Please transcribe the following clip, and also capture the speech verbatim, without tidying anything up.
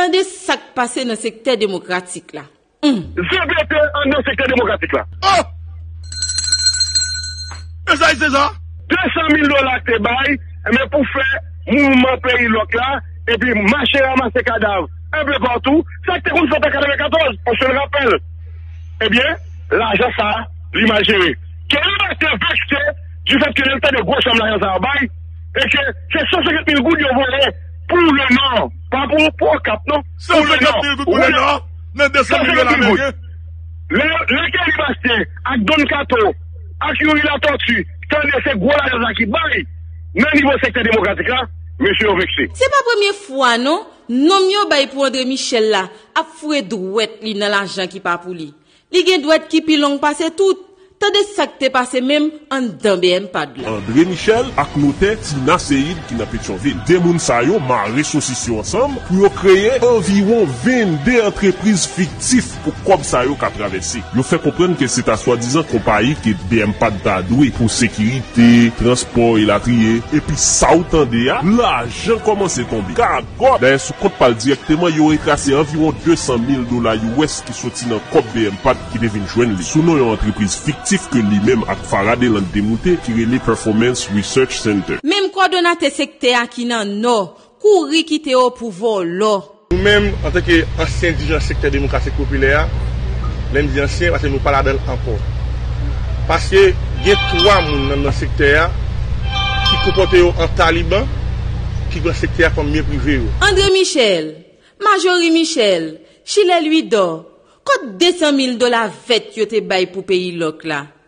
Tande sa k pase nan sektè demokratik la. Hmm. Zepete anndan sektè demokratik la. Oh! E sa, e se sa? De san mil dola k te bay, enben, pou fè mouvman peyi lòk la, epi mache ranmase kadav enpe patou, sa k te konn fèt an katrevenkatòz, on se le rappelle. Ebyen, lajan sa a, li mal jere. Kenny Bastien vekse du fait que lè l tande gwo sòm lajan sa yo bay, e ke se san senkant mil goud yo voye pou le Nord, pa pou, pou Okap, non. Pou le Nord. San senkant mil goud pou le Nord, nan de san mil dola ameriken. Lè, lè Kenny Bastien ak Don Kato, ak Youri Latortue, tande se gwo lajan sa ki bay, nan nivo sektè demokratik la, mesye yo vekse. Se pa premye fwa, non, nonm yo bay pou André Michel la ap foure dwèt li nan lajan ki pa pou li. Li gen dwèt ki pi long pase tout. Tande sa k te pase menm anndan B M pad la. André Michel ak notè Tina Seid ki nan Petyonvil. De moun sa yo mare sosis yo ansanm pou yo kreye anviwon vennde antrepriz fiktif pou kòb sa yo ka travèse. Yo fè konprann ke se ta swadizan konpayi ke B M pad ta dwe pou sekirite, transpò, elatriye. Epi sa w tande a, lajan kòmanse tonbe. Kagòt! Dayè, sou kont pa l dirèkteman, yo retrase anviwon de san mil dola U S ki soti nan kòb B M pad ki te vin jwenn li sou non yon antrepriz fiktif ke li menm ak Farah Deland te moute ki rele Performance Research Center. Menm kòdonatè sektè a ki nan Nò kouri kite yo pou vòlò. Nou menm, antanke ansyen dirijan sektè demokratik popilè a, lè m di ansyen, paske nou pa ladan l ankò. Paske gen twa moun nan, nan sektè a ki konpòte yo an taliban, ki pran sektè a kòm byen prive yo. André Michel, Majorie Michel, Chilè Louidor, kot de san mil dola vèt yo te bay pou peyi lòk la?